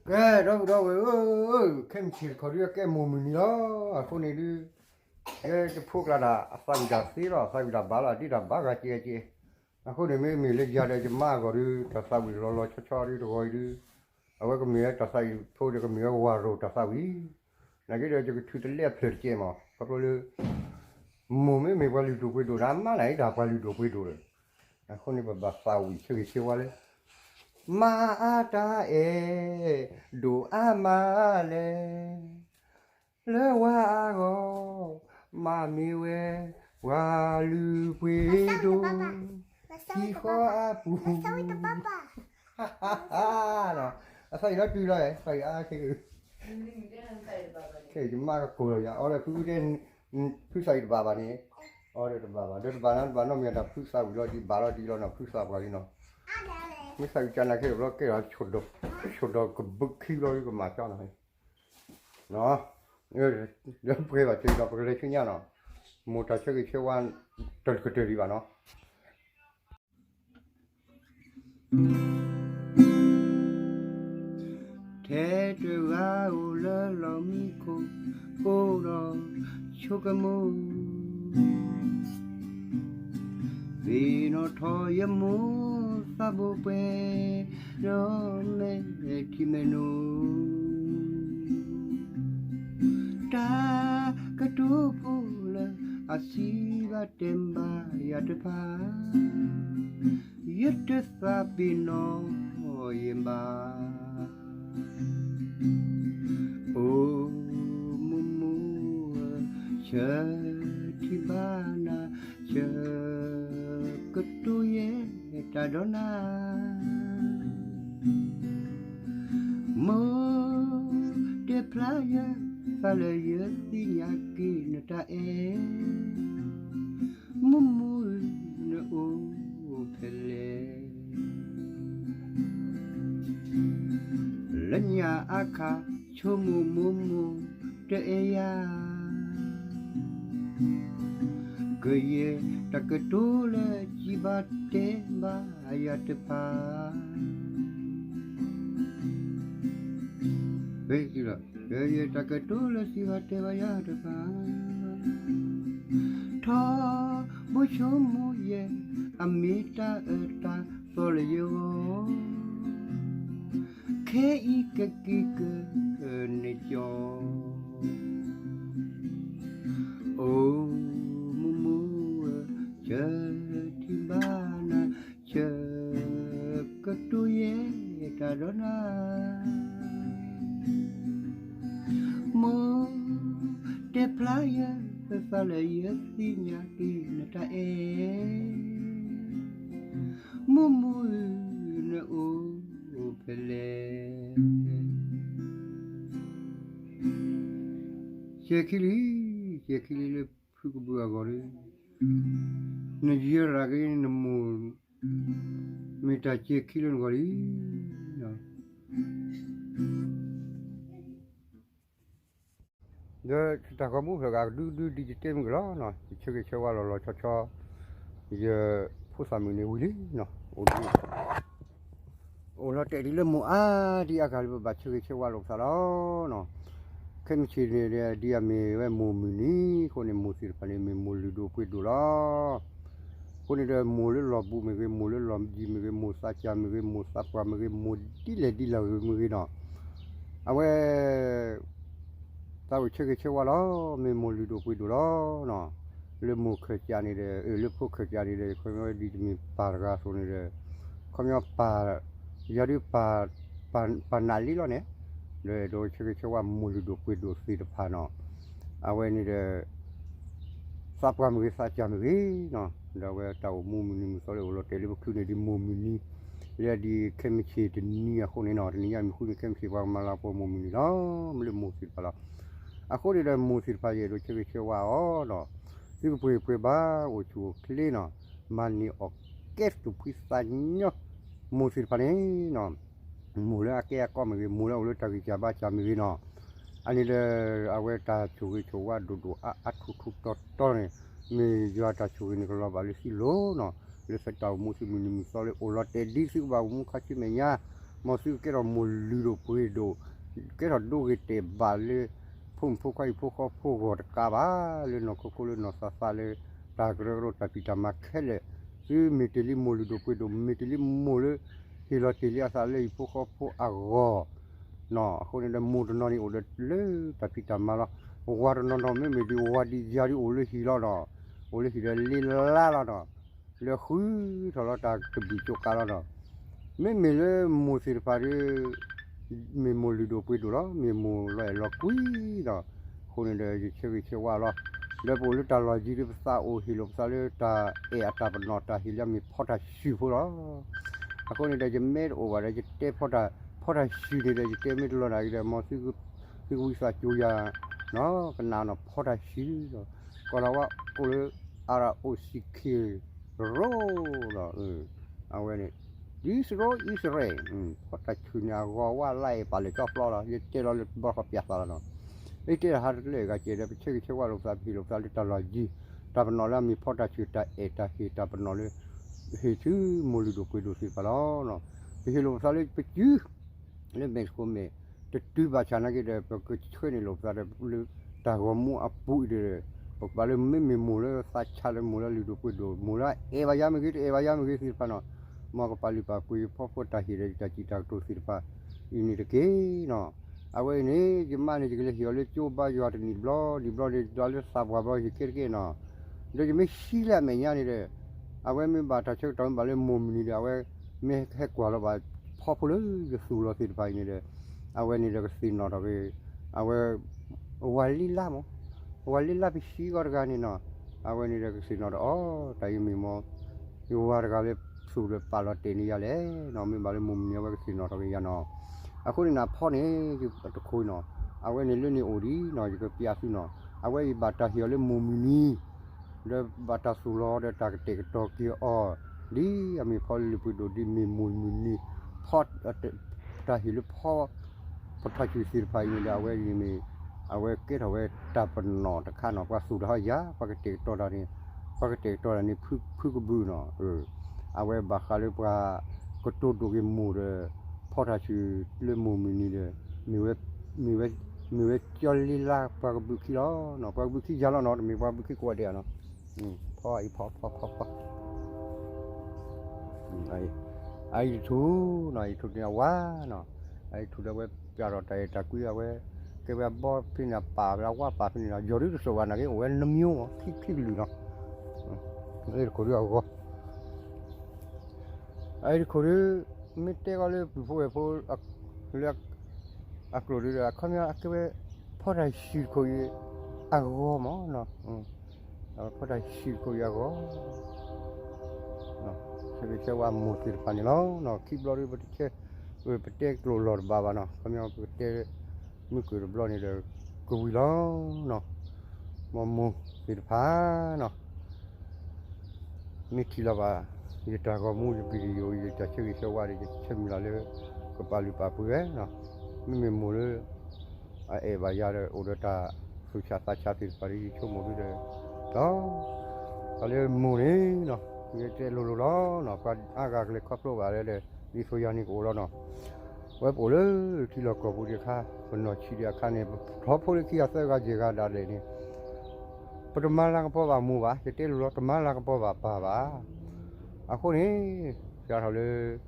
ကဲ ဒီပုၢ်ဒီဝဲၢ်ဧၢ, ခဲမုၢ်ဆ့ၣ်တခီဒုး ကဲမိၢ်မုၢ်နံၤလီၤ. အဃိန့ၣ်ဒုး ကဲတဖိကျါတၢ် အသးဝံၣ်တၢ်သ့လီၤ, အသးဝံၣ်တၢ်ဘၣ်လီၤ, အဒ့တၢ်ဘၣ်ဂၤကဲကဲ. အဃိန့ၣ် မ့မ့ၢ်လၢယၤဒီးယမါအဂီၢ်ဒုး တၢ်သးဝံၣ်လီၤလီၤဆီဆီဒုး တဂီၤအံၤဒုး အဝဲကမ့ၢ်ဝဲတၢ်သးဝံၣ်ဖိဒီး ကမ့ၢ်ဝဲဝၤရိၤတၢ်သးဝံၣ်. နာ်က့ဒီး ယကထုးတလဲအဖျၢၣ်တကဲမး ခီဖျိလၢ မိၢ်မ့မ့ၢ်ပှၤလုၢ်ဒိၣ်ပှ့ၤဒိၣ်ဒီး အမါန့ၣ်ဒၣ်ပှၤလုၢ်ဒိၣ်ပှ့ၤဒိၣ်ဒီး အဃိန့ၣ် ပဘၣ်သးဝံၣ်ဆၢဂ့ၤဆၢဝါလၢ မါအါတၢ်အဲၣ်ဒိၣ်အါမးလဲၣ်, လၢဝၤအဂီၢ် မ့မ့ၢ်ဝဲ ပှၤလုၢ်ပှ့ၤဒိၣ် ထံဃီအပူၤ အသးအံၤလီၤတုၤလီၤ သးအံၤအါခဲဂ့ၤ, ခဲအံၤယမါကကိၢ်လီၤယၤ အီဒီးဖုတဲ ဖုသးအံၤတဘၣ်ဘၣ်န့ၣ်, အီဒီးတဘၣ်ဘၣ် ဒီးတဘၣ်နီတဘၣ်နီတမံၤ တၢ်ဖုသးဝံၣ်လီၤဒံးဘၣ်လီၤဒံးလီၤနီၤ ဖုသးပှၢ်လံနီၤ, မ့ၢ်သးဝံၣ်ကနၤခဲအံၤဘျီ ကဲထီၣ် ဆိၣ်ဒီးကဘုးခံဘျီ ကမၤကၠီနီၤ, ဒီးပှဲၤဘၣ်က့ၤဒီး ပကလဲၤဆူညါနီၤ, မိၢ်တၢ်ဆၢဂ့ၤဆၢဝါ တကတၢၢ်ဒံးဘၣ်နီၤ. ထဲတဂၤအိၣ်လၢလီၢ်မံခိၣ် အိၣ်ဒီးဆိကမိၣ်, သ့ၣ်နီၣ်ထီၣ်ယမိၢ်သးဘိပှဲၤ ဒီးမဲာ်ထံမဲာ်နိ, တၢ်ကတိၤဖိလၢအစံးဘၣ်တဲဘၣ်ယၤတဖၣ် ယတသးပ့ၤနီၣ်ယဘၣ်. အိၣ်မိၢ်မိၢ်ဧၢ, ဆၢထံၣ်ဘၣ်နၤ, ဆၢကတိၤယဲတၢ်ဒီးနၤ, မိၢ်တဲဖျါယသးလၢယသ့ၣ်ညါက့ၤနတၢ်အဲၣ်, မိၢ်မိၢ်ဧၢ နအိၣ်ဖဲလဲၣ်. လၢညါအခါ ဆိကမိၣ်မိၢ်မိၢ်တအဲၣ်ယၤ, ကယဲၢ်တၢ်ကတိၤလၢစံးဘၣ်တဲဘၣ်ယၤတဖၣ် ကယဲၢ်တၢ်ကတိၤလၢစံးဘၣ်တဲဘၣ်ယၤတဖၣ်, ထီဘိဆိကမိၣ်ယဲ အမ့ၢ်တၢ်အၢတၢ်သီလၢယဂီၢ်, ခဲအံၤကက့ၤကၢၢ်နကၠီ, အိၣ်မိၢ်မိၢ်ဧၢ, ဆၢထံၣ်ဘၣ်နၤ, ဆၢကတိၤယဲတၢ်ဒီးနၤ, မိၢ်တဲဖျါယသးလၢယသ့ၣ်ညါက့ၤနတၢ်အဲၣ်, မိၢ်မိၢ်ဧၢ နအိၣ်ဖဲလဲၣ်. ကဲခံလံ, ကဲခံလံလၢဖုကဘုးအဂီၢ်လံ, နယဲရၤက့ၤနမိၢ် မ့ၢ်တၢ်ကဲခံလၢနဂီၢ်လံ. ဒီးတၢ်ဂီၤမူဖျၢၣ်ဂၤကဒုဒုဒ်ယတဲမုၢ်ကလီၤနီၤ, ယဆၢဂ့ၤဆၢဝါလီၤလီၤဆီဆီ, ယဖိသၣ်မုၣ်န့ၣ်ဝံၤလံနီၤ, အိၣ်ဒံး အိၣ်လီၤတဲာ်ဒ်လၢမိၢ်အါဒံးအါဂၤလၢပဘၣ်ဆၢဂ့ၤဆၢဝါလိာ်ပသးလီၤနီၤ. ခဲမုၢ်ဆ့ၣ်န့ၣ်ဒီး ဒ်အမ့ၢ်ဝဲမိၢ်မုၢ်နံၤအဃိန့ၣ် မိၢ်သ့ၣ်တဖၣ်န့ၣ် မ့ၢ်မိၢ်လုၢ်ဒိၣ်ပှ့ၤဒိၣ်လီၤ. အဃိန့ၣ်ဒီး မိၢ်လၢလီၢ်ဘူးမ့ၢ်ဂ့ၤ, မိၢ်လၢလီၢ်ယံၤမ့ၢ်ဂ့ၤ, မိၢ်သးစၢ်မ့ၢ်ဂ့ၤ, မိၢ်သးပှၢ်မ့ၢ်ဂ့ၤ, မိၢ်ဒ်လဲၣ်ဒ်လဲၣ်ဂ့ၤမ့ၢ်ဂ့ၤနီၤ, အဝဲ သးအိၣ်ဆၢဂ့ၤဆၢဝါလီၤ, မ့ၢ်မိၢ်လုၢ်ဒိၣ်ပှ့ၤဒိၣ်လီၤ. လၢမိၢ်ခၢၣ်စးန့ၣ်ဒီး လၢဖိခၢၣ်စးန့ၣ်ဒီး ခီဖျိဒ်တမ့ၢ်ပၢ်တဂၤအသိးန့ၣ်ဒီး ခီဖျိပၢ် ယၤဒုး ပၢ်နးလံလီၤန့ၣ်, ဒီးအဲၣ်ဒိးဆၢဂ့ၤဆၢဝါမိၢ်လုၢ်ဒိၣ်ပှ့ၤဒိၣ်သ့ၣ်တဖၣ်နီၤ, အဝဲန့ၣ်ဒီး သးပှၢ်မ့ၢ်ဂ့ၤ သးစၢ်မ့ၢ်ဂ့ၤနီၤ, ဒီးအဝဲတၢ်အိၣ်မူမုၢ်နံၤမုၢ်သီလၢအိၣ်လီၤတဲာ်လၢပချုးန့ၣ် ဒ်မိၢ်မုၢ်နံၤ လၢဒ်ခဲမုၢ်ဆ့ၣ်တနံၤအဃိန့ၣ်နီၤ, တနံၤညါမုၢ်ဃုန့ၣ် ခဲမုၢ်ဆ့ၣ်ပှၤကမၤလၤကပီၤမိၢ်မုၢ်နံၤလီၤ, မ့ၢ်လၢမိၢ်သ့ၣ်တဖၣ်လီၤ. အဃိန့ၣ်ဒီးမိၢ်သ့ၣ်တဖၣ် ယအဲၣ်ဒိးဆၢဂ့ၤဆၢဝါအီၤနီၤ, သုကပှ့ၤပှဲၤဘၣ် အိၣ်ဆူၣ်အိၣ်ချ့နီၤ, မၤန့ၢ်အီၣ်ကဲသုးဖှံသးညီ မိၢ်သ့ၣ်တဖၣ်န့ၣ်နီၤ မိၢ်လၢအကဲအကီမ့ၢ်ဂ့ၤ, မိၢ်လၢအိၣ်လၢတၢ်ဂံၢ်စၢ်ဘါစၢ်မ့ၢ်ဂ့ၤနီၤ, အန့ၣ်ဒီး အဝဲတၢ်ဆိၣ်ဂ့ၤဆိၣ်ဝါဒိၣ်ဒိၣ်အါအါထူထူတီတီန့ၣ် မ့ၢ်ယွၤတၢ်ဆိၣ်ဂ့ၤန့ၣ် ကလီၤဘၣ်လၢသုလိၤနီၤ, လၢသုတၢ်အိၣ်မူသုမုၢ်နံၤမုၢ်သီလၢအိၣ်လီၤတဲာ်ဒ်သုကဘၣ်အိၣ်မူခါဆူမဲာ်ညါ, မ်သုကကဲထီၣ်မိၢ်လုၢ်ဒိၣ်ပှ့ၤဒိၣ်, ကဲထီၣ်ဒိဂ့ၤတဲာ်ဘၣ်လၢ ဖိမုၣ်ဖိခွါဟံၣ်ဖိဃီဖိဂီၢ်တကးဘၣ်, လၢနီၢ်ခိခိၣ်လၢနီၢ်သးသးလၢ တၢ်ကရၢကရိတၢ်ဖံးတၢ်မၤခဲလၢာ်, သုမ့ၢ်တ့ၢ်လံမိၢ်လုၢ်ဒိၣ်ပှ့ၤဒိၣ်, မ့ၢ်တ့ၢ်လံမိၢ်လၢ ဟ့ၣ်လီၤတ့ၢ်လံအသးလၢဟံၣ်ဖိဃီဖိအဂီၢ် နီၢ်, အဃိန့ၣ်ဒီး မိၢ်တနီၤန့ၣ်အိၣ်ဒီးလၢတၢ်ဖံးတၢ်မၤလီၤ. ဝၤတနီၤနီၤ မ့မ့ၢ်ဒ်ဝၤဒ်ယၤဒ်အိၣ်လၢဟံၣ်လီၤနီၢ်, အိၣ်လၢဟံၣ်ဒီးလ့လါလီၤနီၢ်, လၢဃုထီၣ်လီၤတၢ်ကဘံၣ်ကၠိကးလီၤနီၢ်. မ့မ့ၢ်လၢမိၢ်သ့ၣ်တဖၣ်ဒီး မ့ၢ်မိၢ်လုၢ်ဒိၣ်ပှ့ၤဒိၣ်လီၤ, မ့ၢ်မိၢ်လီၤအဲၣ်လီၤကွံနီၢ်, အဃိန့ၣ်ဒီး ယဆၢဂ့ၤဆၢဝါလီၤ. ဒီးပအိၣ်လၢတၢ်လီၢ်ယံၤဒီး ပသးအိၣ်ဟ့ၣ်လိာ်ပသးလၢတၢ်အဲၣ်အတၢ်ပနီၣ် တၢ်ဟ့ၣ်လၢအမ့ၢ်ဖီတၢ်ဆှုၣ်ဖိလီၤ. အဃိန့ၣ်ဒီး ယမ့ၢ်တအိၣ်ဘၣ်ဒီး ယတဲဖီတၢ်, ဖီတၢ်ဆှုၣ်န့ၣ်ဒီး ယတဲမ့ၢ်တလီၤနၤက့ၤဒီး မ်သုကဝံသးစူၤယၤ နီၢ်, ကနၣ်နီၢ် ဖီတၢ်ဆှုၣ်လီၤ. ကီၢ်လၤဝါအိၣ်လၢ အရအိၣ်စံးခ့ရိလီၤ. အဝဲန့ၣ် ဒ်စရီအံၣ်စရ့လး ဖီတၢ်ဆှုၣ်န့ၣ် အဂီၤဝါလၢအပာ်လဲၤကၠီဖျီလီၤ. ယတဲလီၤလၢဘီဃီပၠးသးလီၤနီၢ်. ယတဲတၢ်ဟးတကျဲအဂၤကဲဒီး ပဆၢဂ့ၤဆၢဝါလိာ်ပသး ပဟ့ၣ်လိာ်ပသးလၢတၢ်လီၢ်ယံၤ, တၢ်ပနီၣ်လၢအမ့ၢ်ဖီတၢ်ဆှုၣ် တၢ်အဲၣ်တၢ်ဟ့ၣ်တၢ်ပနီၣ်လၢ ဟ့ၣ်ဆူမိၢ်လုၢ်ဒိၣ်ပှ့ၤဒိၣ်သ့ၣ်တဖၣ်လီၤ. ပဟ့ၣ်လိာ်ပသးလၢပစု လၢမဲာ်တခိၣ်မဲာ် တတုၤဘၣ်ဆၣ်နာ်က့ဒီး ပကဆှၢန့ၢ်လိာ်ပသးဒီးလၢ တၢ်ဂီၤမူအပူၤအံၤဒီး ပကပာ်လၢမ့မ့ၢ်မိၢ်လၢသးဆးလၢမိၢ်လၢလုၢ်ဒိၣ်ပှ့ၤဒိၣ် မိၢ်လၢအဲၣ်ဘၣ်ယၤမ့ၢ်ဂ့ၤ တအဲၣ်ဘၣ်ယၤမ့ၢ်ဂ့ၤသ့ၣ်တဖၣ်နီၢ်, မ်ကပာ်လုၢ်ပာ်ပှ့ၤဖီဖိတၢ်ဟ့ၣ်ဒီးတၢ်စံးတၢ်ကတိၤသ့ၣ်တဖၣ်အံၤန့ၣ်တက့ၢ်နီၢ်. အဝဲအံၤန့ၣ် ယမါန့ၣ် ယကလဲၤဟ့ၣ်အီၤလၢကၠိဘါယွၤတနံၣ်ဘျီ နံၣ်ဘျီန့ၣ် ဒီးလၢသးပှၢ်ဘျီဟ့ၣ်ကဲတက့ၢ်နီၢ်. ဒီးယမ့ၢ်ဟံးလၢအမဲာ်ညါန့ၣ်ဒီး အဝဲမ့ၢ်ဘၣ်တၢ်ဆၢကတီၢ်မ့ၢ်ဘၣ်လၢမိၢ်မုၢ်နံၤဒီး အဝဲမ့ၢ်ဟဲကွၢ်လီၤဘၣ်ဖီဖိလၢယသူၣ်လီၤသ့ၣ်တဖၣ်အံၤန့ၣ်ဒီး အဝဲန့ၣ်ဒီးကသ့ၣ်နီၣ်ထီၣ်က့ၤ အဝဲ ဝၤလ့လါမး, ဝၤလ့လါပဟံးဂီၤတဂၤန့ၣ်နီၢ်, အဝဲန့ၣ်ဒီးကသ့ၣ်နီၣ်ထီၣ်အီၤ တၢ်အံၤမ့ၢ်မ့ၢ် ယဝၤတဂၤလၢသူၣ်ဒီးပာ်လီၤတဲာ်န့ၢ်ယၤလဲၣ်နီၢ်, မ့ၢ်ဘၣ်လၢမိၢ်မုၢ်နံၤအဝဲကသ့ၣ်နီၣ်ထီၣ်က့ၤယၤနီၢ်. အဃိန့ၣ်နဖီန့ၣ် တခိၣ်နီၢ်, အဝဲန့ၣ်လၢန့ၣ်အိၣ်ဒံးနီၢ် ယကပျးသုနီၢ်, အဝဲအံၤဘၣ်တၢ်ဟ့ၣ်အီၤလၢမိၢ်မုၢ်နံၤ ဒီးဘၣ်တၢ်သူၣ်လီၤဒီးတၢ်ကတဲာ်ကတီၤက့ၤအီၤ ဒ်အမ့ၢ်ဖီလၢလုၢ်ပှ့ၤဒိၣ်ဒ်မ့ၢ်မိၢ်မုၢ်နံၤ ဖီ တၢ်ဟ့ၣ်လၢဖီ ပထီၣ်ဆူၣ်သ့ၣ်တဖၣ်အံၤန့ၣ်ဒီး အဝဲအံၤမ့ၢ် အဝဲကဲထီၣ်ဝဲတၢ်ပနီၣ်တခါနီၢ်, ပှၤသူၣ်တၢ်ဟီယၤ ပှၤကတဲာ်ကတီၤတၢ်န့ၣ် ပှၤကတဲာ်ကတီၤတၢ်န့ၣ် ဖုကဘုးနီၢ်, အဝဲဘၣ်ဃးလၢပှၤကတိၤဒိၣ်က့ၤမိၢ်ဒီး ဖီတၢ်ဆူၣ်လၢမိၢ်မုၢ်နံၤဒီး မ့ၢ်ဝဲ မ့ၢ်ဝဲ မ့ၢ်ဝဲကၠီလ့လါပှၤကဘုးခံလီၤနီၢ်, ပှၤကဘုးခံယၤလီၤနီၢ်, တမ့ၢ်ပှၤကဘုးခံကိးဂၤဒဲးနီၢ်, ဖီအံၤဖီ ဖီဖီဖီ အအံၤထူၣ်နီၢ်, အအံၤထူၣ်န့ၣ်အဝါနီၢ်, အအံၤထူၣ်ဒီးအဝဲပျးထီၣ်တၢ်အဲၣ်တၢ်ကွံအဝဲ ကဲဝဲအဘီဖဲန့ၣ် အပာ်ဝဲအဝါပာ်ဖဲန့ၣ်နီၢ်, ယီၤဒုတစိာ်ဘၣ်နာ်က့ အိၣ်ဝဲနမၠိမး ခံခံကလုာ်နီၢ်, အအံၤတခိၣ်ဒုအဂီၢ် အအံၤတခိၣ်ဒု မ့ၢ်တဲဃီလၢပုၢ်ဖိဝဲၢ်ဖိ လၢ အကျိာ်ဒုဒီး အခီပညီအကဲဝဲ ဖီတၢ်ဆံၣ်တခိၣ်အံၤ အဂီၢ်မးနီၤ, ဖီတၢ်ဆံၣ်တခိၣ်အံၤအဂီၢ်, ဆၢဂ့ၤဆၢဝါမိၢ်သ့ၣ်တဖၣ်န့ၣ်လီၤ. ခံဘျီဒု ပတဆဲ ပတဲကျိာ်လီၤတဘၣ်ဘၣ်နီၤ, ခီပညီပကတဲ မုၢ်ကၢၢ်တဘျီန့ၣ်ဒီး ကဝံၤလီၤနီၤ, မ်မိၢ်သ့ၣ်တဖၣ်နီၤ မ့ၢ်ထံၣ်လီၤဘၣ် ယတၢ်ဂီၤမူ ယ video အံၤ ယတၢ်ဆၢဂ့ၤဆၢဝါဒီး ယဆၢမုၢ်လၢ်လၢ ကပာ်လုၢ်ပာ်ပှ့ၤဝဲနီၤ, မ့မ့ၢ်မိၢ်လၢ အအဲၣ်ဘၣ်ယၤဒီး အိၣ်ဒီးတၢ်သူၣ်ဆးသးဆးသ့ၣ်တဖၣ်ဒီး ယဆိကမိၣ်ဒုဒီး ဒီး တၢ်လၢမိၢ်န့ၣ်နီၤ ယတဲလိၤလိၤလီၤနီၤ, ပှၤအါဂၤကလဲၤခီဖျိဘၣ်လၢဒီး ဒ်သိးယၤန့ၣ်ကအိၣ်လီၤနီၤ, ဝဲပအိၣ်လၢထံလီၢ်ကီၢ်ပူၤဒံးအခါ ပနီၢ်ဆံးဒံးအခါန့ၣ် ပထီဖိလၢခံဂၤသၢဂၤယဲၢ်ဂၤဒၣ်လဲာ်န့ၣ် ပတမၤလၤကပီၤဘၣ်မိၢ်ဘၣ်, ယတဲလိၤလီၤ တမၤလၤကပီၤဘၣ်ပၢ်ဘၣ်. အဃိန့ၣ် စးထီၣ်လၢ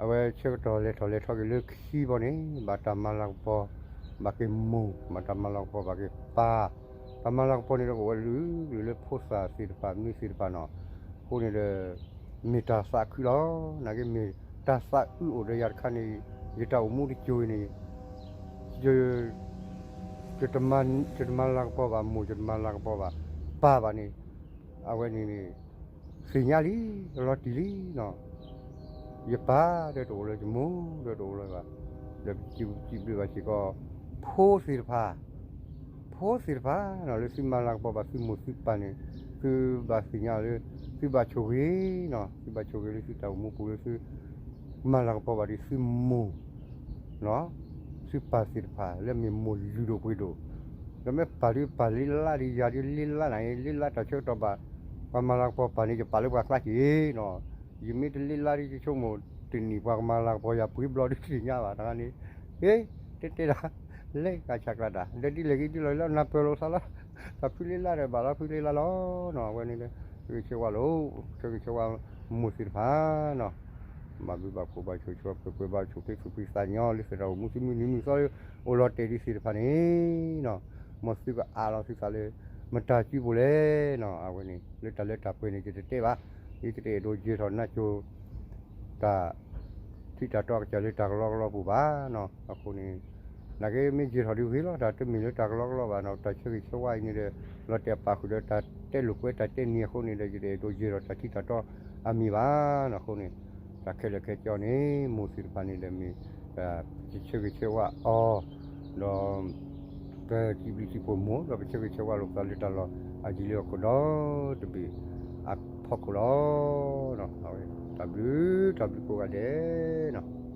အဝဲဆၢကတီၢ်လဲၤထီၣ်လဲၤထီက့ၤလၢခံဘီန့ၣ် ဘၣ်တၢ်မၤလၤကပီၤ ဘၣ်က့ၤမိၢ်, ဘၣ်တၢ်မၤလၤကပီၤဘၣ်က့ၤပၢ်, တၢ်မၤလၤကပီၤန့ၣ်ဒီးကအိၣ်ဝဲလုာ်လုာ်လၢဖိသၣ်သ့ၣ်တဖၣ် မ့ၢ်သ့ၣ်တဖၣ်နီၤ, အဃိန့ၣ်ဒီး မ့ၢ်တၢ်သးခုလီၤ, နာ်က့မ့ၢ်တၢ်သးအုးအိၣ်ဒီးယၤတခါန့ၣ် ယတၢ်အိၣ်မူတစိၤအံၤန့ၣ် ယ ယတမၤလၤကပီၤဘၣ်မိၢ် ယတမၤလၤကပီၤဘၣ်ပၢ်ဘၣ်န့ၣ် အဝဲန့ၣ်န့ၣ် သ့ၣ်ညါလံ လီၤတံၢ်လံနီၤ, ယပၢ်ဒီးတအိၣ်လၢၤ ယမိၢ်ဒီးတအိၣ်လၢၤဘၣ်, ဒီးပစံးဘျုးဘၣ်စ့ၢ်ကီး ဖိသ့ၣ်တဖၣ် ဖိသ့ၣ်တဖၣ်နီၤ လၢသုမၤလၤကပီၤဘၣ်သုမိၢ်သုပၢ်န့ၣ် သုဘၣ်သ့ၣ်ညါလၢ သုဘၣ်ဆိၣ်ဂ့ၤနီၤ, သုဘၣ်ဆိၣ်ဂ့ၤလၢသုတၢ်အိၣ်မူပူၤလၢသု မၤလၤကပီၤဘၣ်ဒီးသုမိၢ် သုပၢ်သ့ၣ်တဖၣ် လၢမ့ၢ်မိၢ်လုၢ်ဒိၣ်ပှ့ၤဒိၣ်, ဒီးမ့ၢ်ပၢ်ဒုးပၢ်လ့လါဒံး ယၤဒုးလ့လါနၤ လ့လါတၢ်ဆၢကတီၢ်ဘၣ်, ပှၤမၤလၤကပီၤပၢ်န့ၣ် ယပာ်လၢပှၤကျါက့ၤနီၤ, ယမ့ၢ်တလ့လါဒံး ယဆိကမိၣ် တနံၤပှၤကမၤလၤကပီၤယၤပှဲၤဘျီဒုးတသ့ၣ်ညါဘၣ်တဂၤန့ၣ်, ဟ့, တဲတဲဒၣ်, လဲၤကဆးကျၢ်တၢ် ဒီးဒ်လဲၣ်ဂ့ၤဒ်လဲၣ်ဂ့ၤလီၤ နၢ်ပၢၢ်လိာ်သးလီၤ, တၢ်ဖုလ့လါဒီးဘၣ်လီၤ ဖုလ့လါလီၤနီၤ အဝဲန့ၣ်ဒီး, ဆၢဂ့ၤဆၢဝါလီၤ, ဆၢဂ့ၤဆၢဝါ မိၢ်သ့ၣ်တဖၣ်နီၤ, ဘၣ်ဘျုးဘၣ်ဖှိၣ်ဘၣ်ဆိၣ်ဂ့ၤဆိၣ်ဝါ ပှဲၤပှဲၤဘၣ်ဆိၣ်က့ သူၣ်ဖှံသးညီ လၢသရၣ်အိၣ်မူ သုမုၢ်နံၤမုၢ်သီ အိၣ်လီၤတဲာ်ဒ်သ့ၣ်တဖၣ်န့ၣ်နီၤ, မ်သုကအးလီၤသုသးလၢ မတၤစုပူၤလဲၣ်နီၤ အဝဲန့ၣ် လၢတၢ်လၢတၢ်ပှဲၤန့ၣ် ယတတဲဘၣ်, ယတအဲၣ်ဒိးယဲၤထီၣ်နၢ်ကၠိ တၢ်ထံၣ်တၢ်တီအကစၢ်လၢတၢ်ကလီကလီပူၤဘၣ်နီၤ, အဃိန့ၣ် နာ်က့မ့ၢ်ယဲၤထီၣ်ဒုးဂ့ၤလီၤ တၢ်တမ့ၢ်လၢတၢ်ကလီကလီဘၣ်နီၤ တၢ်ဆၢဂ့ၤဆၢဝါအံၤန့ၣ်ဒီး လီၤတဲာ်ပာ်ဃုာ်ဒီးတၢ်တဲလိာ်ကွဲတၢ်တဲနံၤအဃိန့ၣ်ဒီး ယတအဲၣ်ဒိးယဲၤထီၣ်တၢ်ထံၣ်တၢ်တီအမံၤဘၣ်နီၤ အဃိန့ၣ် တၢ်ခဲလၢာ်ခဲဆ့န့ၣ် မိၢ်သ့ၣ်တဖၣ်န့ၣ်ဒီးမ့ၢ် ယဆၢဂ့ၤဆၢဝါအီၤ ဒီး ပစံးဘျုးစံးဖှိၣ်မိၢ် ဒီးပဆၢဂ့ၤဆၢဝါလိာ်ပသးလၢတၢ်လီၢ်အယံၤလၢဟီၣ်ခိၣ်ဒီတဘ့ၣ်အဖီခိၣ်လီၤ. တၢ်ဘျုး တၢ်ဘျုးကိးဂၤဒဲးနီၤ.